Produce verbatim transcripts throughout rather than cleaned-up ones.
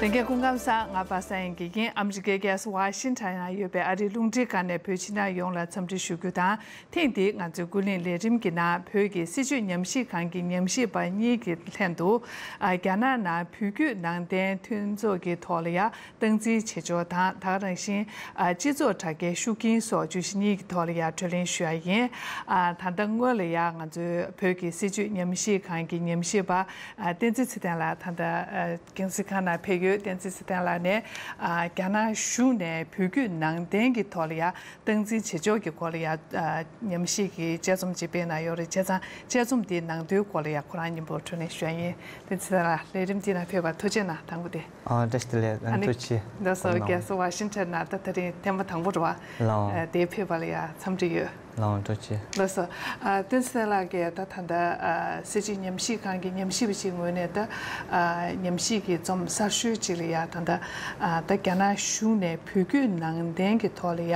ལྷན་རྒྱས་སྐུ་ཁམས་བཟང་། ང་པ་སངས་དགེ་རྒན། ཨ་མི་རི་ཀའི་རྒྱལ་ས་ཝ་ཤིང་ཊོན་ན་ཡོད་པའི་ཨ་རིའི་རླུང་འཕྲིན་ཁང་ནས་བོད་ཕྱི་ནང་ཡོངས་ལ་འཚམས་འདྲི་ཞུ་རྒྱུ་དང་། ཐེངས་འདིའི་ང་ཚོའི་ཀུན་གླེང་ལས་རིམ་གྱི་ནང་བོད་ཀྱི་སྲིད་བྱུས་ཉམས་ཞིབ་ཁང་གི་ཉམས་ཞིབ་པ་གཉིས་ཀྱི་ལྷན་དུ། ཨ། རྒྱ་ནག་ནང་བོད་བརྒྱུད་ནང་བསྟན་མཐུན་ཚོགས་ཀྱི་ཐོག་ལ་ཡ་སྟངས་འཛིན་བྱེད་ཕྱོགས་དང་། ད་ག་ནང་བཞིན། ཨ། སྤྱི་ཚོགས་དྲ་རྒྱའི་ཤུགས་རྐྱེན་སོགས་བརྗོད་གཞི་གཉིས་ཀྱི་ཐོག་ལ་ཡ་གྲོས་གླེང་ཞུ་ཡ་ཡིན། ཨ། ད་ལྟ་སྔོན་ལ་ཡ་ང་ཚོའི་བོད་ཀྱི་སྲིད་བྱུས་ཉམས་ཞིབ་ཁང་གི་ཉམས་ཞིབ་པ། ཨ། བསྟན་འཛིན་ཚེ་བརྟན་ལགས་ད་ལྟ། ཨ། རྒྱང་སྲིང་ཁང་ནང་ཕེབས་ཡོད། བསྟན་འཛིན་ཚེ་བརྟན་ལགས་ནས། ཨ། རྒྱ་ནག་གཞུང་ནས་བོད་བརྒྱུད་ནང་བསྟན་གྱི་ཐོག་ལ་ཡ་སྟངས་འཛིན་བྱེད་ཕྱོགས་ཀྱི་སྐོར་ལ་ཡ། ཨ། ཉམས་ཞིབ་ཀྱི་དཔྱད་རྩོམ་ཅིག་སྤེལ་གནང་ཡོད་རེད། བྱས་ཙང་དཔྱད་རྩོམ་འདིའི་ནང་དོན་སྐོར་ལ་ཡ་ཁོ་རང་མཉམ་པོ་གྲོས་གླེང་ཞུ་ཡ་ཡིན། བསྟན་འཛིན་ཚེ་བརྟན་ལགས། ལས་རིམ་འདི་ནང་ཕེབས་པར་ཐུགས་རྗེ་གནང་། དང་པོ་དེ། ཨ། བཀྲ་ཤིས་བདེ་ལེགས། ཨ་ནི། ཐུགས་རྗེ་ཆེ། ལགས་སོ། རྒྱལ་ས་ཝ་ཤིང་ཊོན་ནང་ད་དེ་རིང་ཐེངས་མ་དང་པོ་རེད་བ། ལགས། ཨ། དེ་ཕེབས་པ་ལ་ཡ་འཚམས་འདྲི་ཡོད། ལགས། ཐུགས་རྗེ་ཆེ། ལགས་སོ། ཨ། བསྟན་འཛིན་ལགས་ཀྱིས་ད་ད་ལྟ། ཨ། སྲིད་བྱུས་ཉམས་ཞིབ་ཁང་གི་ཉམས་ཞིབ་པ་ཞིག་ངོས་ནས་ད། ཨ། ཉམས་ཞིབ་ཀྱི་རྩོམ་གསར་ཤོས་ཅིག་ལ་ཡ་ད་ལྟ། ཨ། ད་རྒྱ་ནག་གཞུང་ནས་བོད་བརྒྱུད་ནང་བསྟན་གྱི་ཐོག་ལ་ཡ་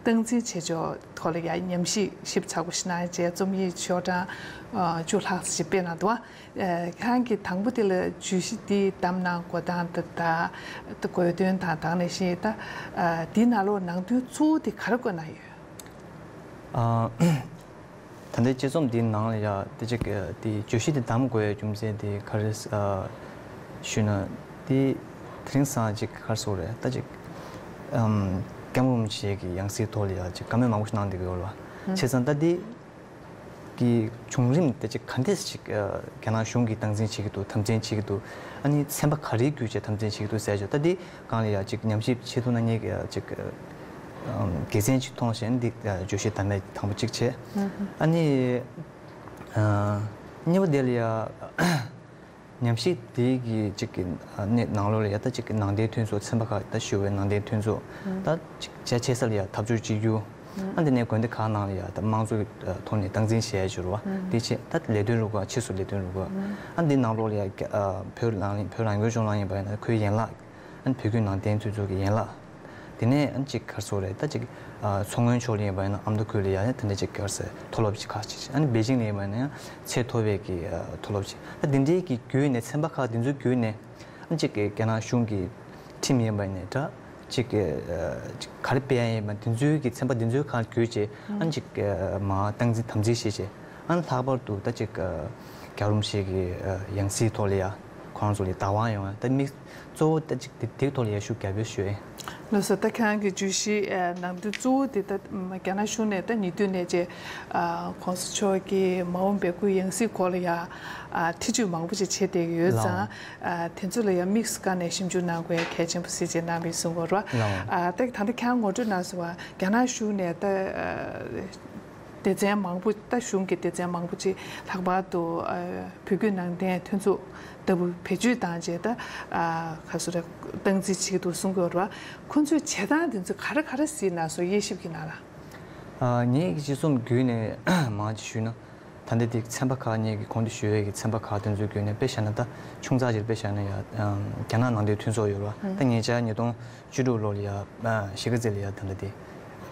སྟངས་འཛིན་བྱེད་ཕྱོགས་ཐོག་ལ་ཡ་ཉམས་ཞིབ་ཞིབ་ཚགས་པོ་ཞིག་གནང་བྱས། རྩོམ་ཡིག་ཤོག་གྲངས། ཨ། བཅུ་ལྷག་ཙམ་ཞིག་སྤེལ་གནང་འདུག་ཨ། ཁྱེད་རང་གིས་དང་པོ་དེ་ལ་བརྗོད་གཞི་འདི་བདམས་གནང་དགོས་སྟངས་དང་། ད་དགོས་དོན་དང་། ད་ག་ནང་བཞིན་ད། ཨ། འདི་ནང་ལོགས་ནང་དོན་གཙོ་བོ་དེ་ག་རེ་བཀོད་གནང་ཡོད། ཨ། ད་ལྟའི་དཔྱད་རྩོམ་འདིའི་ནང་ལ་ཡ་དེ་ཅིག་དེ་བརྗོད་གཞི་དེ་བདམས་དགོས་ཡ་རྒྱུ་མཚན་དེ་ག་རེ། ཨ། ཞུས་ན། དེ་དེ་རིང་སང་ཅིག་ག་རེ་ཟེར་དགོས་རེད། ད་ཅིག་ཨམ། སྐྱབས་མགོན་རིན་པོ་ཆེ་གི་ཡང་སྲིད་ཐོག་ལ་ཡ་ཅིག་བཀའ་མོལ་མང་པོ་ཞིག་གནང་བསྡད་ཀྱི་ཡོད་རེད་བ། ཨ། བྱས་ཙང་ད་དེ་གི་བྱུང་རིམ་དེ་ཅིག་ག་འདྲས་ཅིག་ཨ། རྒྱ་ནག་གཞུང་གིས་སྟངས་འཛིན་བྱེད་ཀྱི་འདུག་དམ་འཛིན་བྱེད་ཀྱི་འདུག་ཨ་ནི་ཚན་པ་ག་རེའི་བརྒྱུད་བྱས་དམ་འཛིན་བྱེད་ཀྱི་འདུག་ཟེར་ཆོག་ད་དེ་སྒང་ལ་ཡ་ཅིག་ཉམས་ཞིབ་བྱེད་ཐུབ་ན་ངས་ཅིག་ཨམ། དགེ་མཚན་ཅིག་མཐོང་བྱས་ནས་འདི་བརྗོད་གཞི་བདམས་པའི་དང་པོ་གཅིག་བྱས། ཨ་ནི། ཨ། གཉིས་པ་དེ་ལ་ཡ། ཉམས་ཞིབ་དེ་གི་གཅིག་གི་ནང་ལོགས་ལ་ཡ་ད་གཅིག་གི་ནང་བསྟན་མཐུན་ཚོགས། ཚན་པ་ཁག་ད་ཞུ་བའི་ནང་བསྟན་མཐུན་ཚོགས། ད་གཅིག་བྱས་བྱས་ས་ལ་ཡ་འཐབ་ཕྱོགས་གཅིག་གྱུར། ཨ། དེ་ནས་དགོན་སྡེ་ཁག་ནང་ལ་ཡ་ད་དམངས་གཙོའི་ཐོག་ནས་སྟངས་འཛིན་བྱས་ཡ་ཅིག་རེད་བ། དེ་བྱས་ད་ལས་དོན་རུ་ཁག་ཕྱིས་སུ་ལས་དོན་རུ་ཁག་ཨ། འདི་ནང་ལོགས་ལ་ཡ་བོད་རང་བོད་རང་སྐྱོང་ལྗོངས་ནང་ཡིན་པ་ཡིན་ན་ཁོའི་ཡན་ལག་ཨ་ནི་བོད་བརྒྱུད་ནང་བསྟན་མཐུན་ཚོགས་ཀྱི་ཡན་ལག་དེ་ནས་ཨ་ནི་གཅིག་ག་རེ་ཟེར་དགོས་རེད། ད་གཅིག་ཨ། མཚོ་སྔོན་ཕྱོགས་ལ་ཡིན་པ་ཡིན་ན་ཨ་མདོ་ཁུལ་ལ་ཡ་ད་འདྲ་གཅིག་ག་རེ་ཟེར། མཐོ་སློབ་ཅིག་ཁག་ཅིག་ཨ་ནི་པེ་ཅིང་ལ་ཡིན་པ་ཡིན་ན་ཡང་ཚད་མཐོ་བའི་གི་ཨ། མཐོ་སློབ་ཅིག་ད་འདི་འདྲའི་གི་བརྒྱུད་ནས་ཚན་པ་ཁག་འདི་ཚོའི་བརྒྱུད་ནས་ཨ་ནི་གཅིག་གི་རྒྱ་ནག་གཞུང་གི་ཁྲིམས་ཡིན་པ་ཡིན་ན་འདྲ། གཅིག་གི་ཨ། གཅིག་ག་རེ་སྤེལ་ཡ་ཡིན་པ་འདི་ཚོའི་གི་ཚན་པ་འདི་ཚོའི་ཁག་བརྒྱུད་བྱས་ཨ་ནི་གཅིག་གི་ཨ། མར་སྟངས་འཛིན་དམ་འཛིན་བྱས་བྱས། ཨ་ནི་ལྷག་པར་དུ་ད་ཅིག་ཨ། རྒྱལ་བ་རིན་པོ་ཆེ་གི་ཨ། ཡང་སྲིད་ཐོག་ལ་ཡ་ཁོང་ཚོ་ལ་བདག་དབང་ཡོང་ཡ་ད་དམིགས་གཙོ་བོ་ད་ཅིག་དེ་དེའི་ཐོག་ལ་ཡ་ཤུགས་རྒྱབ་ཡོད་ཞུ་ཡིན། ལགས་སོ། ད་ཁྱེད་རང་གི་བརྗོད་གཞི་ཨ། ནང་དོན་གཙོ་བོ་དེ་ད་རྒྱ་ནག་གཞུང་ནས་ད་ཉེ་དུས་ནས་ཅིག་ཨ། གོང་ས་མཆོག་གི་མ་འོངས་པའི་སྐུའི་ཡང་སྲིད་སྐོར་ལ་ཡ་ཨ། ཐེ་བྱུས་མང་པོ་ཅིག་བྱས་བསྡད་ཀྱི་ཡོད་ཙང་། ལགས། ཨ། དེ་ཚོ་ལ་ཡ་དམིགས་སུ་བཀར་ནས་ཞིབ་འཇུག་གནང་དགོས་ཡ་གལ་ཆེན་པོ་གཟིགས་བྱས་གནང་བའི་གསུང་གི་ཡོད་རེད་བ། ལགས། ཨ། ད་ད་ལྟ་ཁྱེད་རང་ངོ་སྤྲོད་གནང་སོང་བ། རྒྱ་ནག་གཞུང་ནས་ད་ཨ། སྡེ་ཚན་མང་པོ། ད་གཞུང་གི་སྡེ་ཚན་མང་པོ་ཅིག་ལྷག་པར་དུ་ཨ། བོད་བརྒྱུད་ནང་བསྟན་མཐུན་ཚོགས་ལྟ་བུ་བེད་སྤྱོད་བཏང་རྗེས་ད་ཨ། ག་རེ་ཟེར་དགོས་རེད། སྟངས་འཛིན་བྱེད་ཀྱི་འདུག་གསུང་གི་ཡོད་རེད་བ། ཁོང་ཚོས་བྱེད་སྟངས་དེ་ཚོ་ག་རེ་ག་རེ་གཟིགས་གནང་སོང་། དབྱེ་ཞིབ་ཀྱི་ནང་ལ། ཨ། ངེད་ཀྱི་དཔྱད་རྩོམ་བརྒྱུད་ནས་མར་ཅིག་ཞུས་ན། ད་ལྟ་དེ་ཚན་པ་ཁག་གཉིས་ཀྱི་གོང་དུ་ཞུས་པའི་གི་ཚན་པ་ཁག་དེ་ཚོའི་བརྒྱུད་ནས་དཔེ་བཞག་ན། ད་ཆུང་ཙག་ཅིག་དཔེ་བཞག་ན་ཡ། ཨམ། རྒྱ་ནག་ནང་བསྟན་མཐུན་ཚོགས་ཡོད་རེད་བ། ཨང་། ད་ཉེ་ཆར་ཉིས་སྟོང་བཅུ་དྲུག་ལོ་ལ་ཡ། ཨ། གཞིས་ཀ་རྩེ་ལ་ཡ་ད་ལྟ་དེ་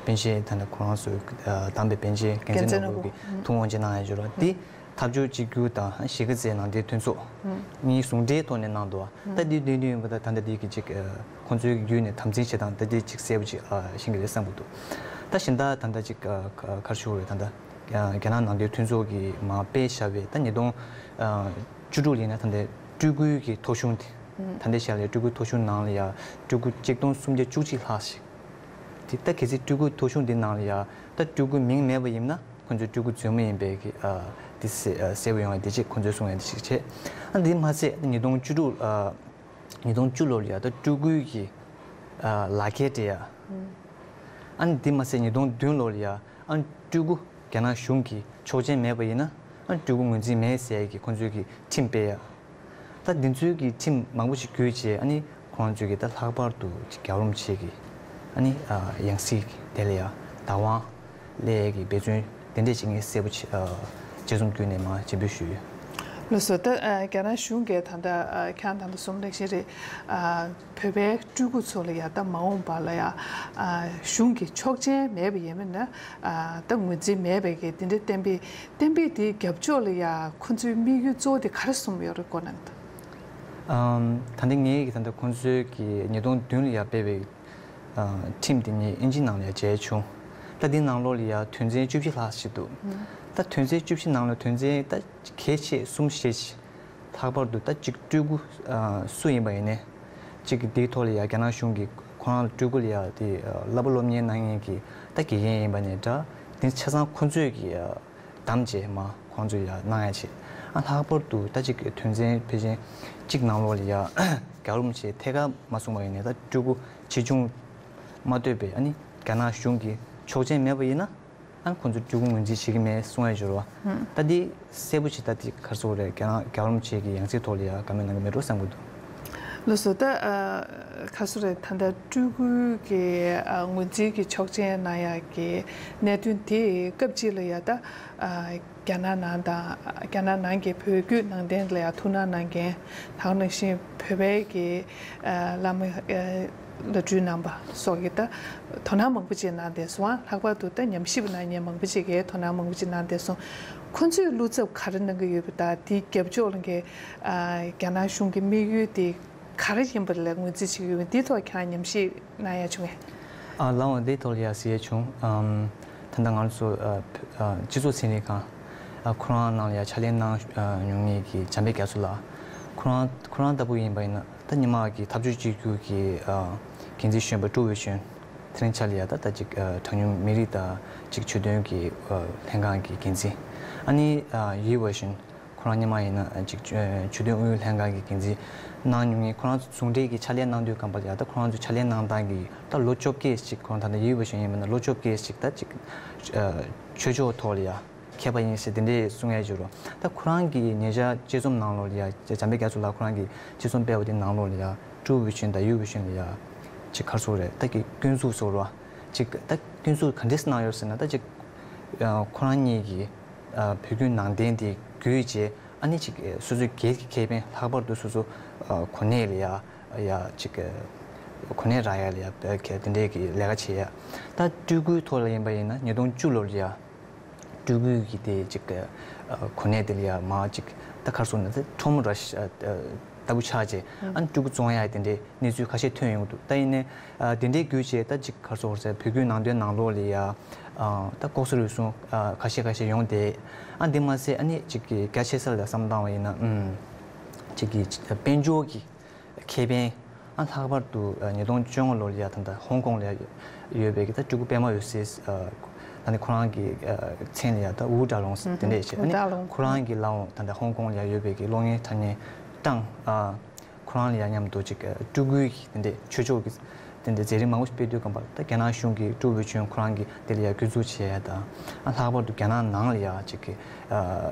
པཎ་ཆེན། ད་ལྟ་ཁོ་རང་ཚོས་ཨ། བདམས་པའི་པཎ་ཆེན་རྒྱལ་མཚན་ནོར་བུ་གིས་ཐུགས་དབང་ཆེན་གནང་ཡ་ཅིག་ཡོད་རེད་བ། དེ་འཐབ་ཕྱོགས་གཅིག་གྱུར་དང་གཞིས་ཀ་རྩེ་ནང་བསྟན་མཐུན་ཚོགས་གཉིས་ཟུང་འབྲེལ་ཐོག་ནས་གནང་འདུག་བ། ད་དེ་དེ་དུས་ཡིན་པ་ད་ད་ལྟ་དེ་གི་ཅིག་ཨ། ཁོང་ཚོའི་བརྒྱུད་ནས་དམ་འཛིན་བྱེད་སྟངས་ད་དེ་ཅིག་གསལ་པོ་ཅིག་ཨ། ཤེས་ཀྱི་རེད་བསམ་གྱི་འདུག་ད་གཞན་དག་ད་ལྟ་ཅིག་ཨ། ག་རེ་ཞུ་དགོས་རེད། ད་ལྟ་རྒྱ་ནག་ནང་བསྟན་མཐུན་ཚོགས་ཀྱིས་མར་སྤེལ་བཞག་པའི་ད་ཉིས་སྟོང་བཅུ་དྲུག་ལ་ཡིན་ན་ད་ལྟ་སྤྲུལ་སྐུའི་གི་ཐོ་གཞུང་དེ། ད་ལྟའི་ཆར་ལ་སྤྲུལ་སྐུའི་ཐོ་གཞུང་ནང་ལ་ཡ་སྤྲུལ་སྐུ་གཅིག་སྟོང་སུམ་བརྒྱ་བཅུ་གཅིག་ལྷག་ཞིག་དེ་ད་གལ་སྲིད་སྤྲུལ་སྐུའི་ཐོ་གཞུང་འདི་ནང་ལ་ཡ་ད་སྤྲུལ་སྐུའི་མིང་མེད་པ་ཡིན་ན་ཁོང་ཚོས་སྤྲུལ་སྐུ་རྫུན་མ་ཡིན་པའི་གི་ཨ། དེ་གསལ་ཨ། གསལ་པོ་ཡོང་བའི་དེ་ཅིག་ཁོང་ཚོས་གསུང་ཡ་དེ་ཅིག་བྱས། ཨ། འདི་མ་ཟད་ཉིས་སྟོང་བཅུ་དྲུག་ཨ། ཉིས་སྟོང་བཅུ་ལོ་ལ་ཡ་ད་སྤྲུལ་སྐུའི་གི་ཨ། ལག་འཁྱེར་སྤྲད་ཡ། ཨ་ནི་འདི་མ་ཟད་ཉིས་སྟོང་བདུན་ལོ་ལ་ཡ། ཨ་ནི་སྤྲུལ་སྐུ་རྒྱ་ནག་གཞུང་གི་ཆོག་མཆན་མེད་པ་ཡིན་ན། ཨ་ནི་སྤྲུལ་སྐུ་ངོས་འཛིན་མེད་ཟེར་ཡ་གི་ཁོང་ཚོའི་གི་ཁྲིམས་སྤེལ་ཡ། ད་འདི་ཚོའི་གི་ཁྲིམས་མང་པོ་ཞིག་བརྒྱུད་རྗེས་ཨ་ནི་ཁོང་ཚོའི་གི་ད་ལྷག་པར་དུ་རྒྱལ་བ་རིན་པོ་ཆེ་གི་ཨ་ནི་ཨ། ཡང་སྲིད་དེ་ལ་ཡ་བདག་དབང་སླེབས་ཡ་གི་འབད་བརྩོན་དེ་འདྲས་ཅིག་ངས་གསལ་པོ་ཅིག་ཨ། དཔྱད་རྩོམ་བརྒྱུད་ནས་མར་སྤྱན་འབུལ་ཞུས་ཡོད། ལགས་སོ། ད་ཨ། རྒྱ་ནག་གཞུང་གིས་ད་ལྟ་ཨ། ཁྱེད་རང་ད་ལྟ་གསུངས་ནང་བཞིན་རེད། ཨ། བོད་པའི་སྤྲུལ་སྐུ་ཚོ་ལ་ཡ་ད་མ་འོངས་པ་ལ་ཡ། ཨ། གཞུང་གི་ཆོག་མཆན་མེད་པ་ཡིན་ན། ཨ། ད་ངོས་འཛིན་མེད་པའི་གི་དེ་འདྲའི་གཏན་འབེབས། གཏན་འབེབས་དེའི་རྒྱབ་ཕྱོགས་ལ་ཡ་ཁོ་ཚོའི་དམིགས་ཡུལ་གཙོ་བོ་དེ་ག་རེ་བཟུང་ཡོད་རེད། གོ་གནང་དང་། ཨམ། ད་ལྟ་ངའི་གི་ད་ལྟ་ཁོང་ཚོའི་གི་ཉིས་སྟོང་བདུན་ལ་ཡ་སྤེལ་བའི་ཨ་ཁྲིམས་དེ་ངས་ཨིན་ཇི་ནང་ལ་ཡ་མཇལ་བྱུང་། ད་འདི་ནང་ལོགས་ལ་ཡ་དོན་ཚན་བཅུ་བཞི་ལྷག་ཞིག་འདུག། ད་དོན་ཚན་བཅུ་བཞི་ནང་ལ་དོན་ཚན་ད་གལ་ཆེ་གསུམ་བཞི་ཞིག། ལྷག་པར་དུ་ད་གཅིག་སྤྲུལ་སྐུ་ཨ་སུ་ཡིན་པ་ཡིན་ནའི་གཅིག་གི་འདིའི་ཐོག་ལ་ཡ་རྒྱ་ནག་གཞུང་གིས་ཁོ་རང་ལ་སྤྲུལ་སྐུ་ལ་ཡ་དེ་ཨ་བསླབ་པ་སློབ་གཉེར་གནང་མཁན་གྱི་ད་དགེ་རྒན་ཡིན་པ་ནས་འདྲ། དེ་ཆ་ཚང་ཁོང་ཚོས་ཀྱི་ཨ་བདམས་བྱས་མ་ཁོང་ཚོས་ཡ་གནང་ཡ་བྱས། ཨ་ལྷག་པར་དུ་ད་ཅིག་དོན་ཚན་ཕལ་ཆེར་གཅིག་ནང་ལོགས་ལ་ཡ་རྒྱལ་བ་རིན་པོ་ཆེ་ཐད་ཀར་མ་གསུངས་པ་ཡིན་ནའི་ད་སྤྲུལ་སྐུ་ཆེ་ཆུང་མ་ལྟོས་པའི་ཨ་ནི་རྒྱ་ནག་གཞུང་གི་ཆོག་མཆན་མེད་པ་ཡིན་ན། ཨ་ཁོང་ཚོས་སྤྲུལ་སྐུ་ངོས་འཛིན་བྱེད་ཀྱི་མེད་གསུང་ཡ་འབྱོར་བ། ད་འདི་གསལ་པོ་ཅིག་ད་འདི་ག་རེ་ཟེར་དགོས་རེད། རྒྱ་ནག་རྒྱལ་བ་རིན་པོ་ཆེ་གི་ཡང་སྲིད་ཐོག་ལ་ཡ་བཀའ་མོལ་གནང་གི་མེད་འགྲོ་བསམ་གྱི་འདུག། ལགས་སོ། ད་ཨ་ག་རེ་ཟེར་དགོས་རེད། ད་ལྟ་སྤྲུལ་སྐུ་གི་ཨ་ངོས་འཛིན་གྱི་ཆོག་མཆན་གནང་ཡག་གི་གནད་དོན་དེ་སྐབས་གཅིག་ལ་ཡ་ད་ཨ་རྒྱ་ནག་ནང་དང་རྒྱ་ནག་ནང་གི་བོད་བརྒྱུད་ནང་བསྟན་ལ་ཡ་ཐུགས་སྣང་གནང་མཁན། ད་ག་ནང་བཞིན་བོད་པའི་གི་ཨ་བླ་མ་ཨ་བླ་སྤྲུལ་རྣམ་པ་སོགས་ཀྱིས་ད་དོ་སྣང་མང་པོ་ཅིག་གནང་བསྡད་སོང་། ལྷག་པར་དུ་ད་ཉམས་ཞིབ་གནང་མཁན་མང་པོ་ཅིག་གིས་དོ་སྣང་མང་པོ་ཅིག་གནང་བསྡད་སོང་། ཁོ་ཚོས་བློ་འཚབ་ག་རེ་གནང་གི་ཡོད་པ་དང་། དེའི་རྒྱབ་ཕྱོགས་ལ་གི་ཨ་རྒྱ་ནག་གཞུང་གི་དམིགས་ཡུལ་དེ་ག་རེ་ཡིན་པ་ལ་ངོས་འཛིན་བྱེད་ཀྱི་ཡོད་པ། དེའི་ཐོག་ཁྱེད་རང་ཉམས་ཞིབ་གནང་ཡ་བྱུང་ངས། ཨ་ལགས་འོང་། དེའི་ཐོག་ལ་ཡ་ཟེར་ཡ་བྱུང་། ཨམ། ད་ལྟ་ང་ཚོ་ཨ་ཨ་སྤྱི་ཚོགས་ཚན་རིག་ཁང་ཨ་ཁོ་རང་ནང་ལ་ཡ་ཕྱག་ལས་གནང་ཨ་མྱོང་མཁན་གྱི་འཇམ་དཔལ་རྒྱ་མཚོ་ལགས། ཁོ་རང་ཁོ་རང་ལྟ་བུ་ཡིན་པ་ཡིན་ན། ད་སྔོན་མ་གི་འཐབ་ཕྱོགས་གཅིག་གྱུར་གྱི་ཨ་འགན་འཛིན་གཞོན་པ་ཀྲུའུ་ཝེ་ཆུན། དེ་རིང་ཆ་ལ་ཡ་ད་ད་ཅིག་ཨ་གྲངས་ཉུང་མི་རིགས་དང་ཅིག་ཆོས་དོན་གྱི་ཨ་ལྷན་ཁང་གི་འགན་འཛིན། ཨ་ནི་ཨ་ཡི་ཝེ་ཤིན། ཁོ་རང་སྔོན་མ་ཡིན་ན་ཅིག་ཆོས་དོན་ཨུ་ཡོན་ལྷན་ཁང་གི་འགན་འཛིན་གནང་མྱོང་མཁན། ཁོ་རང་ཚོ་ཟུང་འབྲེལ་གྱི་ཕྱག་ལས་གནང་དུས་སྒང་པ་ལ་ཡ་ད་ཁོ་རང་ཚོ་ཕྱག་ལས་གནང་སྟངས་ཀྱི་ད་ལོ་བཅོ་བརྒྱད་ཅིག་ཁོ་རང་ད་ལྟ་ཡི་ཝེ་ཤིན་ཡིན་པ་ན་ལོ་བཅོ་བརྒྱད་ཅིག་ད་ཅིག་ཨ་ཆོས་ཕྱོགས་ཐོག་ལ་ཡ་མཁས་པ་ཡིན་ཟེར་དེ་འདྲས་གསུང་ཡ་ཡོད་རེད། ད་ཁོ་རང་གི་ཉེ་ཆར་དཔྱད་རྩོམ་ནང་ལོགས་ལ་ཡ་འཇམ་དཔལ་རྒྱ་མཚོ་ལགས་ཁོ་རང་གི་དཔྱད་རྩོམ་སྤེལ་བ་དེ་ནང་ལོགས་ལ་ཡ་ཀྲུའུ་ཝེ་ཆུན་དང་ཡི་ཝེ་ཤིན་ལ་ཡ་ཅིག་ག་རེ་ཟེར་དགོས་རེད། ད་གི་སྐྱོན་འཛུགས་ཟེར་བ་ཅིག་ད་སྐྱོན་འཛུགས་ག་འདྲས་གནང་ཡོད་ཟེར་ན། ད་ཅིག་ཨ་ཁོ་རང་གཉིས་ཀྱིས་ཨ་བོད་བརྒྱུད་ནང་བསྟན་དེ་བརྒྱུད་བྱས། ཨ་ནི་ཅིག་སོ་སོའི་སྒེར་གྱི་ཁེ་ཕན། ལྷག་པར་དུ་སོ་སོ་ཨ་གོ་གནས་ལ་ཡ་ཡ་ཅིག་གོ་གནས་རག་ཡ་ལ་ཡ་དེ་འདྲའི་གི་ལས་ཀ་བྱེད་ཡ། ད་སྤྲུལ་སྐུའི་ཐོག་ལ་ཡིན་པ་ཡིན་ན་ཉིས་སྟོང་བཅུ་ལོར་ཡ་སྤྲུལ་སྐུ་གི་དེ་ཅིག་ཨ་གོ་གནས་དེ་ལ་ཡ་མ་ཅིག་ད་ག་རེ་ཟེར་ན། ད་ཁྲོམ་ར་ཤ་ཨ་ལྟ་བུ་ཆགས་བྱས། ཨ་ནི་སྤྲུལ་སྐུ་བཙོང་ཡ་དེ་འདྲའི་གནས་ཚུལ་ཁ་ཤས་ཐོན་ཡོང་གི་འདུག། ད་ཡིན་ནའི་ཨ་དེ་འདྲའི་བརྒྱུད་བྱས་ད་ཅིག་ག་རེ་ཟེར་དགོས་རེད། བོད་བརྒྱུད་ནང་བསྟན་ནང་ལོགས་ལ་ཡ་ཨ་ད་ལྐོག་ཟ་རུལ་སུངས་ཨ་ཁ་ཤས་ཁ་ཤས་ཡོང་བསྡད། ཨ་འདི་མ་ཟད་ཨ་ནི་ཅིག་གི་རྒྱ་ཆེ་ས་ལ་བསམ་བཏང་བ་ཡིན་ན། ཨུམ། ཅིག་གི་དཔལ་འབྱོར་གྱི་ཁེ་ཕན། ཨ་ལྷག་པར་དུ་ཨ་ཉིས་སྟོང་བཅོ་ལྔ་ལོར་ཡ་ད་ལྟ་ཧོང་ཀོང་ལ་ཡ་ཡོད་པའི་གི་ད་སྤྲུལ་སྐུ་པད་མ་འོད་ཟེར། ཨ་ད་ནི་ཁོ་རང་གི་ཨ་མཚན་ལ་ཡ་ད་ཝུའུ་ཀྲ་ལུང་ཟེར་དེ་འདྲས་བྱས། ཨ་ནི་ཝུའུ་ཀྲ་ལུང་ཁོ་རང་གི་ལ་འོང་ད་ལྟ་ཧོང་ཀོང་ལ་ཡ་ཡོད་པའི་གི་གློག་བརྙན་འཁྲབ་མཁན་ཀྲང་ཨ་ཁོ་རང་ལ་ཡ་མཉམ་དུ་ཅིག་ཨ་སྤྲུལ་སྐུའི་གི་དེ་འདྲས་ཆོས་ཕྱོགས་ཀྱི་དེ་འདྲས་མཛད་རིམ་མང་པོ་ཞིག་སྤེལ་དུས་སྒང་པ་ལ། ད་རྒྱ་ནག་གཞུང་གིས་ཀྲུའུ་ཝེ་ཆུན་ཁོ་རང་གི་དེ་ལ་ཡ་སྐྱོན་འཛུགས་བྱས་ཡ་དང་། ཨ་ལྷག་པར་དུ་རྒྱ་ནག་ནང་ལ་ཡ་ཅིག་གི་ཨ་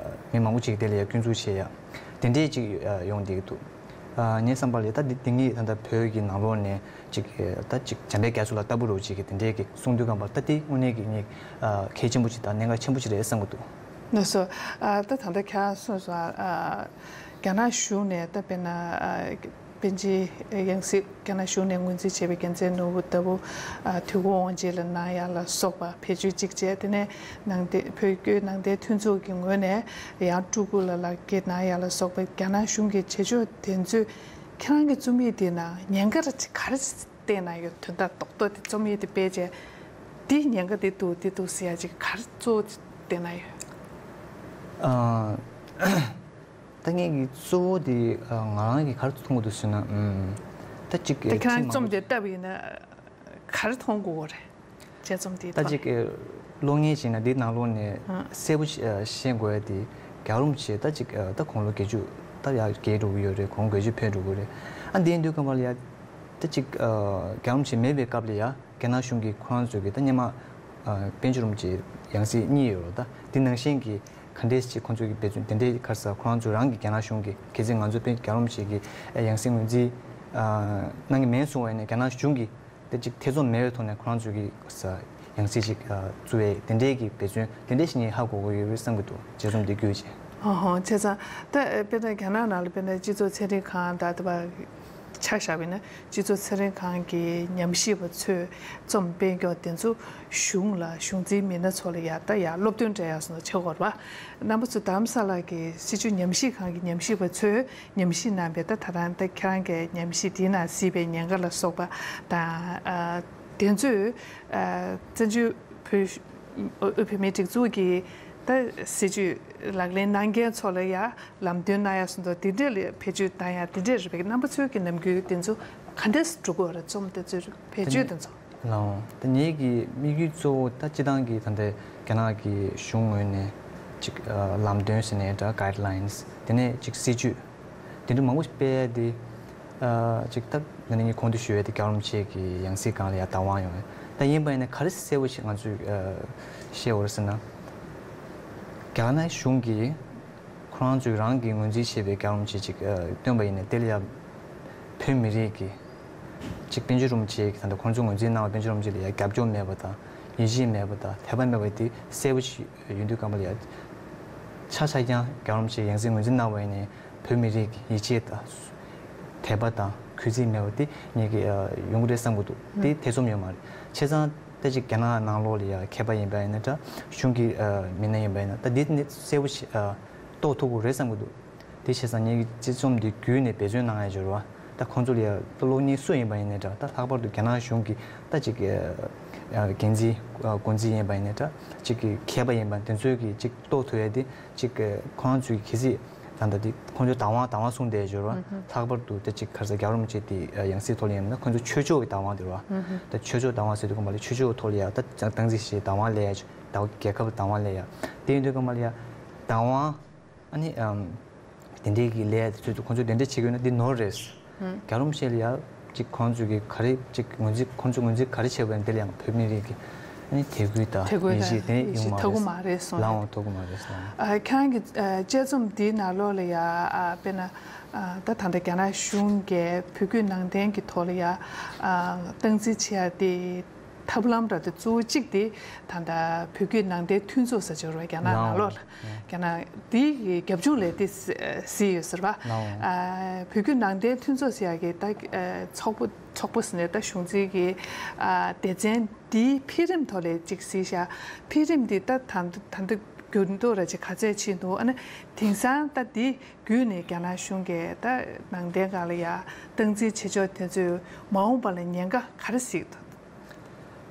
མི་མང་པོ་ཅིག་དེ་ལ་ཡ་སྐྱོན་འཛུགས་བྱས་ཡ་དེ་འདྲས་ཅིག་ཨ་ཡོང་བསྡད་ཀྱི་འདུག། ཨ་ངའི་བསམ་པ་ལ་ད་འདི་འདི་ངས་ད་ལྟ་བོད་ཀྱི་ནང་ལོགས་ནས་ཅིག་ཨ་ད་ཅིག་འཇམ་དཔལ་རྒྱ་མཚོ་ལགས་ལྟ་བུ་རུ་ཅིག་གི་དེ་འདྲས་ཀྱི་གསུང་དུས་སྒང་པ་ལ། ད་འདི་དངོས་གནས་ཀྱི་ངས་ཨ་གལ་ཆེན་པོ་ཅིག་དང་གནད་འགག་ཆེན་པོ་ཅིག་རེད་བསམ་གྱི་འདུག། ལགས་སོ། ཨ་ད་ད་ལྟ་ཁྱེད་རང་གསུངས་སོང་། ཨ་རྒྱ་ནག་གཞུང་ནས་ད་དཔེར་ན་ཨ་པཎ་ཆེན་ཡང་སྲིད་རྒྱ་ནག་གཞུང་ནས་ངོས་འཛིན་བྱས་པའི་རྒྱལ་མཚན་ནོར་བུ་ལྟ་བུ་ཨ་དུས་འཁོར་དབང་ཆེན་ལ་གནང་ཡ་ལ་སོགས་པ་བེད་སྤྱོད་ཅིག་བྱས། དེ་ནས་ནང་བསྟན་བོད་བརྒྱུད་ནང་བསྟན་མཐུན་ཚོགས་ཀྱི་ངོས་ནས་ཡང་སྤྲུལ་སྐུ་ལ་ལག་འཁྱེར་གནང་ཡ་ལ་སོགས་པའི་རྒྱ་ནག་གཞུང་གི་བྱེད་ཕྱོགས་དེ་ཚོས་ཁྱེད་རང་གི་རྩོམ་ཡིག་དེ་ནང་ཉེན་ཁ་ར་ཅིག་ག་རེ་བསྟན་གནང་ཡོད། དོན་དག་རྡོག་རྡོག་དེ་རྩོམ་ཡིག་དེ་སྤེལ་བྱས་འདི་ཉེན་ཁ་འདི་འདུག་འདི་འདུག་ཟེར་ཡ་ཅིག་ག་རེ་གཙོ་བོ་བསྟན་གནང་ཡོད། ཨ། ད་ངས་ཀྱི་གཙོ་བོ་དེ་ཨ་ང་རང་གིས་ག་རེ་མཐོང་གི་འདུག་ཟེར་ན། ཨུམ། ད་ཅིག་དེ་ཁྱེད་རང་ཚིག་མང་རྩོམ་དེ་བཏབ་པ་ཡིན་ན་ག་རེ་མཐོང་དགོས་རེད། དཔྱད་རྩོམ་དེའི་ད་ཐོག་ཅིག་ནས། ཨ་གློག་བརྙན་བྱས་ན་འདིའི་ནང་ལོགས་ནས་ཨ་གསལ་པོ་ཞིག་ཨ་ཤེས་དགོས་ཡ་དེ། རྒྱལ་བ་རིན་པོ་ཆེ་ད་ཅིག་ཨ་ད་དགུང་ལོ་བརྒྱད་ཅུ་ད་ཡར་རྒས་འགྲོ་གི་ཡོད་རེད། དགུང་བརྒྱད་ཅུ་ཕེབས་འགྲོ་གི་རེད། ཨ་འདི་ཡིན་དུས་སྐབས་ལ་ཡ་ད་ཅིག་ཨ་རྒྱལ་བ་རིན་པོ་ཆེ་མེད་པའི་སྐབས་ལ་ཡ། རྒྱ་ནག་གཞུང་གིས་ཁོ་རང་ཚོ་གི་ད་སྔོན་མ་ཨ་དཔལ་འབྱོར་རིན་པོ་ཆེའི་ཡང་སྲིད་གཉིས་ཡོད་རེད། ད་འདི་ནང་བཞིན་གྱི་ག་འདྲས་ཅིག་ཁོང་ཚོ་གི་འབད་བརྩོན་དེ་འདྲའི་ག་རེ་ཟེར། ཁོ་རང་ཚོ་རང་གི་རྒྱ་ནག་གཞུང་གིས་གལ་སྲིད་ང་ཚོ་དཔལ་རྒྱལ་བ་རིན་པོ་ཆེ་གི་ཡང་སྲིད་ངོས་འཛིན་ཨ་གནང་གི་མེད་གསུངས་པ་ཡིན་ན། རྒྱ་ནག་གཞུང་གིས་དེ་ཅིག་ཐེ་ཚོམ་མེད་པའི་ཐོག་ནས་ཁོ་རང་ཚོ་གི་ཡང་སྲིད་ཅིག་ཨ་བཙུགས་པའི་དེ་འདྲའི་གི་འབད་བརྩོན་དེ་འདྲའི་ཞིག་ངས་ཧ་གོ་གི་ཡོད་རེད་བསམ་གྱི་འདུག། དཔྱད་རྩོམ་འདི་བརྒྱུད་བྱས། ཨ་ཧོ། བྱས་ཙང་ད་དཔེར་ན་རྒྱ་ནག་ནང་ལ་དཔེར་ན་སྤྱི་ཚོགས་ཚན་རིག་ཁང་དང་དེ་བ་ ཆ་བཞག་པ་ཡིན་ན་སྤྱི་ཚོགས་ཚན་རིག་ཁང་གི་ཉམས་ཞིབ་པ་ཚོས་རྩོམ་སྤེལ་མཁན་དེ་ཚོ་གཞུང་ལ་གཞུང་འཛིན་མི་སྣ་ཚོ་ལ་ཡ་ད་ཡ་སློབ་སྟོན་སྤྲད་ཡག་སོགས་བྱེད་དགོས་རེད་པ། རྣམ་པ་ཚོ་དྷ་རམ་ས་ལ་གི་སྲིད་བྱུས་ཉམས་ཞིབ་ཁང་གི་ཉམས་ཞིབ་པ་ཚོས་ཉམས་ཞིབ་གནང་པའི་ད་ད་རང་ད་ཁྱེད་རང་གི་ཉམས་ཞིབ་དེའི་ནང་གཟིགས་པའི་ཉེན་ཁ་ལ་སོགས་པ་དང་། ཨ། དེ་ཚོས་ཨ། བཙན་བྱོལ་བོད་དབུས་བོད་མིའི་སྒྲིག་འཛུགས་ཀྱི་ད་སྲིད་བྱུས་ལག་ལེན་གནང་མཁན་ཚོ་ལ་ཡ་ལམ་སྟོན་གནང་ཡག་སོགས་དེ་འདྲས་ལ་བེད་སྤྱོད་བཏང་ཡག་དེ་འདྲས་རེད་པས། རྣམ་པ་ཚོའི་གི་ནམ་རྒྱུན་དེ་ཚོ་ག་འདྲས་འགྲོ་གི་ཡོད་རེད། རྩོམ་དེ་ཚོའི་བེད་སྤྱོད་དེ་ཚོ། ལའོ། ད་ངེད་ཀྱི་དམིགས་ཡུལ་གཙོ་བོ་ད་སྤྱི་བཏང་གི་ད་ལྟའི་རྒྱ་ནག་གི་གཞུང་ངོས་ནས་ཅིག་ཨ། ལམ་སྟོན་ཟེར་ནའི་འདྲ། guidelines། དེ་ནས་ཅིག་སྲིད་བྱུས་དེ་འདྲ་མང་པོ་ཞིག་སྤེལ་ཡ་དེ། ཨ། ཅིག་ད་ང་ནི་ངས་གོང་དུ་ཞུས་པའི་དེ་རྒྱལ་བ་རིན་པོ་ཆེ་གི་ཡང་སྲིད་སྒང་ལ་ཡ་བདག་དབང་ཡོད། ད་ཡིན་པ་ཡིན་ན་ག་རེ་གསལ་པོ་ཞིག་ང་ཚོས་ཨ། ཤེས་དགོས་རེད་ཟེར་ན། རྒྱ་ནག་གཞུང་གིས་ཁོ་རང་ཚོས་རང་གི་ངོས་འཛིན་བྱས་པའི་རྒྱལ་བ་རིན་པོ་ཆེ་ཅིག་ཨ། བཏོན་པ་ཡིན་ན་དེ་ལ་ཡ་བོད་མི་རིགས་ཀྱི་ཅིག་པཎ་ཆེན་རིན་པོ་ཆེ་གི་ད་ལྟ་ཁོང་ཚོས་ངོས་འཛིན་གནང་བའི་པཎ་ཆེན་རིན་པོ་ཆེ་ལ་ཡ་རྒྱབ་སྐྱོར་མེད་པ་དང་། ཡིད་ཆེས་མེད་པ་དང་། དད་པ་མེད་པ་དེ་གསལ་པོ་ཞིག་ཡོད་དུས་སྒང་ལ་ཡ། ཆ་ཆ་རྐྱང་རྒྱལ་བ་རིན་པོ་ཆེ་ཡང་སྲིད་ངོས་འཛིན་གནང་བ་ཡིན་ནའི་བོད་མི་རིགས་ཀྱི་ཡིད་ཆེས་དང་དད་པ་དང་གུས་བརྩི་མེད་པ་དེ་ངེད་ཀྱི་ཡོང་གི་རེད་བསམ་གྱི་འདུག་དེ་ཐེ་ཚོམ་ཡོད་མ་རེད། བྱས་ཙང་ད་ཅིག་རྒྱ་ནག་ནང་ལོགས་ལ་ཡ་མཁས་པ་ཡིན་པ་ཡིན་ན་འདྲ། གཞུང་གི་མི་སྣ་ཡིན་པ་ཡིན་ན་ད་འདི་ནི་གསལ་པོ་ཞིག་རྟོགས་ཐུབ་ཀྱི་རེད་བསམ་གྱི་འདུག་དེ་བྱས་ཙང་ངེད་ཀྱི་སྤྱི་རྩོམ་འདི་བརྒྱུད་ནས་འབད་བརྩོན་གནང་ཡ་འབྱོར་བ། ད་ཁོང་ཚོ་ལ་ཡ་ད་གློག་བརྙན་སུ་ཡིན་པ་ཡིན་ནའི་འདྲ། ད་ལྷག་པར་དུ་རྒྱ་ནག་གཞུང་གི་ད་ཅིག་འགན་འཛིན་འགོ་འཛིན་ཡིན་པ་ཡིན་ནའི་འདྲ། ཅིག་མཁས་པ་ཡིན་པ་དེ་ཚོས་ཀྱི་ཅིག་རྟོགས་ཐུབ་ཡ་དེ་ཅིག་ཁོ་རང་ཚོས་གལ་སྲིད་ད་ལྟ་དེ་ཁོང་ཚོས་བདག་དབང་བདག་དབང་གསུངས་བསྡད་འབྱོར་བ། ལྷག་པར་དུ་ད་ཅིག་ག་རེ་ཟེར། རྒྱལ་བ་རིན་པོ་ཆེ་དེ་ཡང་སྲིད་ཐོག་ལ་ཡིན་ན་ཁོང་ཚོ་ཆོས་ཕྱོགས་ཀྱི་བདག་དབང་དེ་རེད་བ། ད་ཆོས་ཕྱོགས་བདག་དབང་ཟེར་དུས་སྒང་ལ་ཆོས་ཕྱོགས་ཐོག་ལ་ཡ་ད་སྟངས་འཛིན་བྱེད། བདག་དབང་ལེན་ཡ། ད་རྒྱལ་ཁབ་བདག་དབང་ལེན་ཡ། དེ་ཡིན་དུས་སྒང་ལ་ཡ་བདག་དབང་ཨ་ནི་ཨམ། དེ་འདྲའི་གི་ལས་དེ་ཚོ་ཁོང་ཚོས་དེ་འདྲ་བྱེད་ཀྱི་ཡོད་ན་འདི་ནོར་རེད། རྒྱལ་བ་རིན་པོ་ཆེ་ལ་ཡ་ཅིག་ཁོང་ཚོས་གི་ག་རེ་ཅིག་ངོས་འཛིན། ཁོང་ཚོས་ངོས་འཛིན་ག་རེ་བྱས་པ་ཡིན་དེ་ལ་ཡང་བོད་མི་རིགས་ཀྱི་ཨ་ནི་དད་གུས་དང་དད་གུས་ཡིད་ཆེས་དེ་ཡོང་མ་ཐོབ་ཀྱི་མ་རེད་གསུངས། ལའོ། ཐོབ་ཀྱི་མ་རེད་གསུངས། ཨ། ཁྱེད་རང་གི་ཨ་དཔྱད་རྩོམ་འདིའི་ནང་ལོགས་ལ་ཡ། ཨ། དཔེར་ན་ཨ་ད་ད་ལྟ་རྒྱ་ནག་གཞུང་གིས་བོད་བརྒྱུད་ནང་བསྟན་གྱི་ཐོག་ལ་ཡ་ཨ་སྟངས་འཛིན་བྱེད་ཡ་དེ། ཐབས་ལམ་འདྲ་དེ་གཙོ་བོ་གཅིག་དེ་ད་ལྟ་བོད་བརྒྱུད་ནང་བསྟན་མཐུན་ཚོགས་ཟེར་གྱི་ཡོད་རེད་བ། རྒྱ་ནག་ནང་ལོགས་ལ། རྒྱ་ནག་དེའི་རྒྱབ་ལྗོངས་ལ་དེ་གཟིགས་ཡོད་ཟེར་བ། ཨ། བོད་བརྒྱུད་ནང་བསྟན་མཐུན་ཚོགས་ཟེར་ཡག་གི་ད་ཨ་ཚོགས་པ་ཚོགས་པ་ཟེར་ནས་ད་གཞུང་འཛིན་གྱི་ཨ་སྡེ་ཚན་དེའི་འཕེལ་རིམ་ཐོག་ལ་ཅིག་གཟིགས་ཤག་འཕེལ་རིམ་དེ་ད་ད་ད་ལྟ་འགྱུར་ལྡོག་ར་ཅིག་ག་ཚད་ཕྱིན་འདུག་ཨ་ནི་དེང་སང་ད་དེ་བརྒྱུད་ནས་རྒྱ་ནག་གཞུང་གིས་ད་ནང་བསྟན་སྒང་ལ་ཡ་སྟངས་འཛིན་བྱེད་ཕྱོགས་དེ་ཚོས་མ་འོངས་པ་ལ་ཉེན་ཁ་ག་རེ་གཟིགས་འདུག་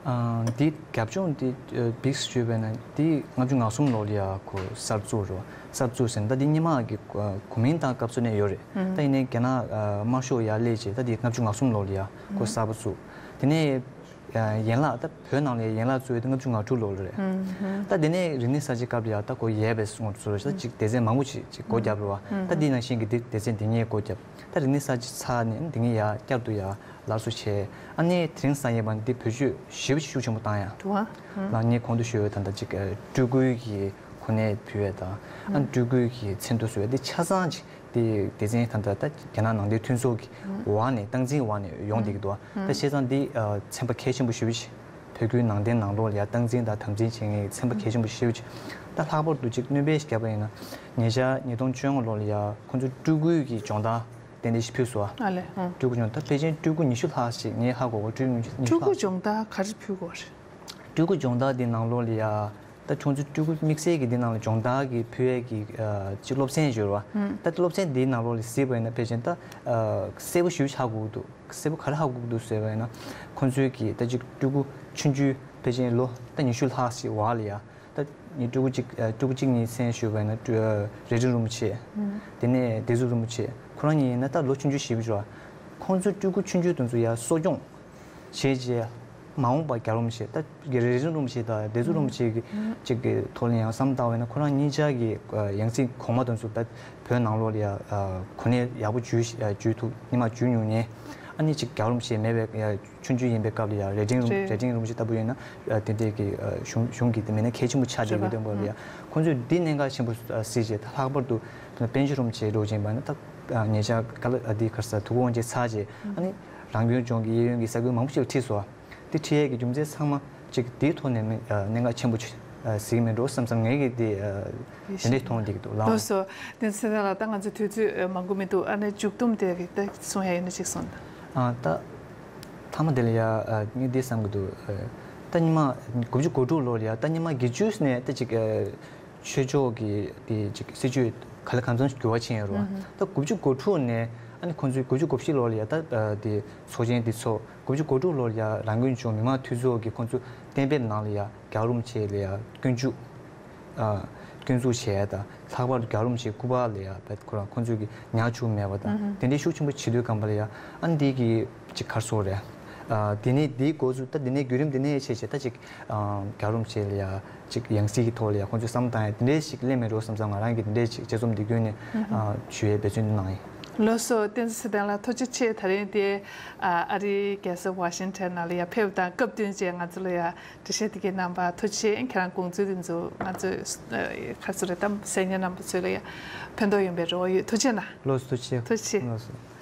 ཨ། འདི་རྒྱབ་ལྗོངས་འདི་ཨ་བིགས་བརྗོད་པས་ན་འདི་ལྔ་བཅུ་ང་གསུམ་ལོ་ལ་ཡ་ཁོ་གསར་བཙུགས་རེད། གསར་བཙུགས་ཟེར་ན་ད་འདི་སྔོན་མ་གི་ཨ་གོ་མིན་ཏང་སྐབས་སུ་ནས་ཡོད་རེད། ད་ཡིན་ནའི་རྒྱ་ནག་ཨ་དམར་ཤོག་ཡར་སླེབས་རྗེས་ད་འདི་ལྔ་བཅུ་ང་གསུམ་ལོ་ལ་ཡ་ཁོ་གསར་པ་བཙུགས། དེ་ནས་ཨ་ཡན་ལག་ད་བོད་ནང་ལ་ཡན་ལག་བཙུགས་ཡ་དེ་ལྔ་བཅུ་ང་དྲུག་ལོ་ལ་རེད། ད་དེ་ནས་རིག་གནས་གསར་བརྗེ་སྐབས་ལ་ཡ་ད་ཁོ་ཡལ་བའི་ངོ་བཙུགས་རེད། ད་ཅིག་སྡེ་ཚན་མང་པོ་ཅིག་ཅིག་སྒོ་བརྒྱབ་རེད་བ། ད་འདི་ནང་བཞིན་གྱི་འདི་སྡེ་ཚན་འདི་གཉིས་སྒོ་བརྒྱབ། ད་རིག་གནས་གསར་བརྗེ་ཚར་ནས་འདི་གཉིས་ཡ་བསྐྱར་དུ་ཡ་སླར་གསོ་བྱས། ཨ་ནི་དེ་རིང་སང་ཡས་པ་འདི་བེད་སྤྱོད་ཞེ་པོ་ཤུགས་ཆེན་པོ་བཏང་ཡ། འདུག་ཨ། ལ་ངས་གོང་དུ་ཞུས་པའི་ད་ལྟ་ཅིག་ཨ་སྤྲུལ་སྐུའི་གི་གོ་གནས་ཕུལ་བ་དང་། ཨ་ནི་སྤྲུལ་སྐུའི་གི་མཚན་ཐོ་བཟོ་བ་འདི་ཆ་ཚང་ཅིག་དེ་སྡེ་ཚན་ད་ལྟ་ད་རྒྱ་ནག་ནང་བསྟན་མཐུན་ཚོགས་ཀྱི་འོག་ནས་སྟངས་འཛིན་འོག་ནས་ཡོང་བསྡད་ཀྱི་འདུག་ད་བྱས་ཙང་འདི་ཨ་ཚན་པ་གལ་ཆེན་པོ་ཞེ་པོ་ཅིག་བོད་བརྒྱུད་ནང་བསྟན་ནང་ལོགས་ལ་ཡ་སྟངས་འཛིན་དང་དམ་འཛིན་བྱེད་མཁན་གྱི་ཚན་པ་གལ་ཆེན་པོ་ཞེ་པོ་ཅིག་ད་ལྷག་པར་དུ་ཅིག་སྣོན་པ་བརྒྱབ་པ་ཡིན་ན། ཉེ་ཆར་ཉིས་སྟོང་བཅོ་ལྔ་ལོ་ལ་ཡ་ཁོང་ཚོ་སྤྲུལ་སྐུའི་གི་སྦྱོང་བརྡར་ཏན་ཏན་ཞིག་ཕུལ་སོང་། ཨ་ལས། ཨང་། སྤྲུལ་སྐུ་སྦྱོང་བརྡར་ཕལ་ཆེར་སྤྲུལ་སྐུ་ཉི་ཤུ་ལྷག་ཞིག་ངས་ཧ་གོ་བ། སྤྲུལ་སྐུ་ཉི་ཤུ་ལྷག་ཞིག་སྤྲུལ་སྐུ་སྦྱོང་བརྡར་ག་རེ་ཕུལ་དགོས་རེད། སྤྲུལ་སྐུ་སྦྱོང་བརྡར་འདི་ནང་ལོགས་ལ་ཡ། ད་ཁྱོད་ཚོ་སྤྲུལ་སྐུ་དམིགས་བསལ་གྱི་འདི་ནང་ལ་སྦྱོང་བརྡར་གྱི་ཕུལ་ཡས་ཀྱི་ཨ་ཅིག་སློབ་ཚན་ཡོད་རེད་བ། ད་སློབ་ཚན་འདིའི་ནང་ལོགས་ལ་གཟིགས་པ་ཡིན་ན་ཕལ་ཆེར་ད་ཨ་གསལ་པོ་ཞེ་པོ་ཧ་གོ་གི་འདུག་གསལ་པོ་ག་རེ་ཧ་གོ་གི་འདུག་ཟེར་བ་ཡིན་ན། ཁོང་ཚོའི་གི་ད་ཅིག་སྤྲུལ་སྐུ་ཆུང་ཆུང་ཕལ་ཆེར་ལོ་ད་ཉི་ཤུ་ལྷག་ཞིག་བར་ལ་ཡ། ད་ངས་སྤྲུལ་སྐུ་གཅིག་ཨ་སྤྲུལ་སྐུ་གཅིག་གཉིས་མཚན་ཞུས་པ་ཡིན་ན། སྤྲུལ་ཨ་རྭ་སྒྲེང་རིན་པོ་ཆེ། དེ་ནས་བདེ་སྲུང་རིན་པོ་ཆེ། ཁོ་རང་གཉིས་ཡིན་ན་ད་ལོ་ཆུང་ཆུང་ཞིག་རེད་བ། ཁོང་ཚོ་སྤྲུལ་སྐུ་ཆུང་ཆུང་དེ་ཚོ་ཡར་གསོ་སྐྱོང་བྱས་རྗེས། མ་འོངས་པ་རྒྱལ་བ་རིན་པོ་ཆེ། ད་རྭ་སྒྲེང་རིན་པོ་ཆེ་དང་བདེ་སྲུང་རིན་པོ་ཆེ་གི་ཅིག་གི་ཐོག་ལ་ཡང་བསམ་བཏང་བ་ཡིན་ན། ཁོ་རང་གཉིས་ཆ་གི་ཨ་ཡང་སྲིད་གོང་མ་དེ་ཚོ་ད་བོད་ནང་ལོགས་ལ་ཡ་ཨ་གོ་གནས་ཡག་པོ་འཇུས་ཨ་འཇུས་ཐུབ། སྔོན་མ་འཇུས་མྱོང་མཁན། ཨ་ནི་ཅིག་རྒྱལ་བ་རིན་པོ་ཆེ་མེད་པའི་ཡ་ཆུང་ཆུང་ཡིན་པའི་སྐབས་ལ་ཡ་རྭ་སྒྲེང་རིན་རེད། རྭ་སྒྲེང་རིན་པོ་ཆེ་ལྟ་བུ་ཡིན་ན། ཨ་དེ་འདྲའི་གི་ཨ་གཞུང་གཞུང་གི་དེ་མི་སྣ་གལ་ཆེན་པོ་ཆགས་བསྡད་ཡོད་དེ་འབའ་ལ་ཡ། ཁོང་ཚོས་འདི་གནད་འགག་ཆེན་པོ་ཨ་གཟིགས་རྗེས། ད་ལྷག་པར་དུ་པཎ་ཆེན་རིན་པོ་ཆེ་འདྲ་བོ་ཅིག་ཡིན་པ་ན། ད་ཨ་ཉེ་ཆར་ག་ལ་ཨ་འདི་ག་རེ་ཟེར། ཐུགས་དབང་ཆེན་ཚར་རྗེས། ཨ་ནི་རང་སྐྱོང་ལྗོངས་ཀྱི་གཡས་གཡོན་གྱི་ས་ཁུལ་མང་པོ་ཞིག་ལ་ཁྲིད་སོང་། དེ་ཁྲིད་ཡས་ཀྱི་རྒྱུ་མཚན་ཚང་མ་ཅིག་དེའི་ཐོག་ནས་མི་ཨ་གནད་འགག་ཆེན་པོ་ཆགས་ ཨ་གཟིགས་མེད་འགྲོ་བསམ་བསམ་ངས་ཀྱི་དེ་ཨ་དེ་འདྲས་མཐོང་བསྡད་ཀྱི་འདུག་ལགས། ལགས་སོ། བསྟན་འཛིན་ཚེ་བརྟན་ལགས། ད་ང་ཚོ་དུས་ཚོད་ཨ་མང་པོ་མི་འདུག་ཨ་ནི་མཇུག་བསྡོམས་དེ་རིགས་ད་གསུང་ཡ་ཡོད་ན་ཅིག་གསུངས་དང་། ཨ་ད་མཐའ་མ་དེ་ལ་ཡ་ཨ་ངས་འདི་བསམ་གྱི་འདུག་ཨ་ད་སྔོན་མ་དགུ་བཅུ་གོ་དྲུག་ལོ་ལ་ཡ་ད་སྔོན་མ་དགེ་བཅུ་ནས་ད་ཅིག་ཨ་ཆོས་ཕྱོགས་ཀྱི་དེ་ཅིག་སྲིད་བྱུས་ག་ལེ་གང་འཚམ་འགྱུར་བ་ཕྱིན་ཡོད་རེད་བ། ཨུ་ཧུ། ད་དགུ་བཅུ་གོ་དྲུག་ནས་ཨ་ནི་ཁོང་ཚོས་དགུ་བཅུ་གོ་བཞི་ལོ་ལ་ཡ་ད་ཨ་དེ་ཚོགས་ཆེན་འདི་ཚོགས། དགུ་བཅུ་གོ་དྲུག་ལོར་ཡ་རང་སྐྱོང་ལྗོངས་མི་དམངས་འཐུས་ཚོགས་ཀྱི་ཁོང་ཚོ་གཏན་འབེབས་ནང་ལ་ཡ་རྒྱལ་བ་རིན་པོ་ཆེ་ལ་ཡ་སྐྱོན་འཛུགས། ཨ་སྐྱོན་འཛུགས་བྱས་དང་། ལྷག་པར་དུ་རྒྱལ་བ་རིན་པོ་ཆེ་སྐུ་པར་ལ་ཡ་བེད་ཁོ་རང་ཁོང་ཚོས་ཀྱི་ཉར་བཅུག་མེད་པ་དང་། ཨུ་ཧུ། དེ་འདྲའི་ཤུགས་ཆེན་པོ་བྱེད་དུས་སྒང་པ་ལ་ཡ་ཨ་འདི་གི་ཅིག་ག་རེ་ཟེར་དགོས་རེད། ཨ་དེ་ནས་དེའི་འགོ་ཚུགས་ད་དེ་ནས་བརྒྱུད་རིམ་དེ་ནས་བྱས་བྱས་ད་ཅིག་ཨ་རྒྱལ་བ་རིན་པོ་ཆེ་ལ་ཡ་ཅིག་ཡང་སྲིད་ཀྱི་ཐོག་ལ་ཡ་ཁོང་ཚོས་བསམ་བློ་བཏང་ཡ་དེ་འདྲའི་ཞིག་སླེབས་མེད་འགྲོ་བསམ་བསམ་ང་རང་གིས་དེ་འདྲའི་ཅིག་དཔྱད་རྩོམ་འདི་བརྒྱུད་ནས་ཨ་ཞུ་ཡའི་འབད་བརྩོན་འདི་གནང་ཡིན། ལགས་སོ། བསྟན་འཛིན་ཚེ་བརྟན་ལགས་ཐུགས་རྗེ་ཆེ། ད་རིང་དེ་ཨ་ཨ་རིའི་རྒྱལ་ས་ཝ་ཤིང་ཊོན་ནང་ལ་ཡ་ཕེབས་དང་སྐབས་བསྟུན་བྱས་ང་ཚོ་ལ་ཡ་འགྲེལ་བཤད་དེ་གའི་གནང་བ་ཐུགས་རྗེ་ཆེ། ཁྱེད་རང་དགོངས་ཚུལ་དེ་ཚོ་ང་ཚོས་ཨ་ག་ཚོད་རེད་དམ་གསན་མཁན་རྣམ་པ་ཚོ་ལ་ཡ་ཕན་ཐོགས་ཡོང་པའི་རེ་བ་ཡོད། ཐུགས་རྗེ་གནང་། ལགས་སོ། ཐུགས་རྗེ་ཆེ། ཐུགས་རྗེ་ཆེ། ལགས་སོ།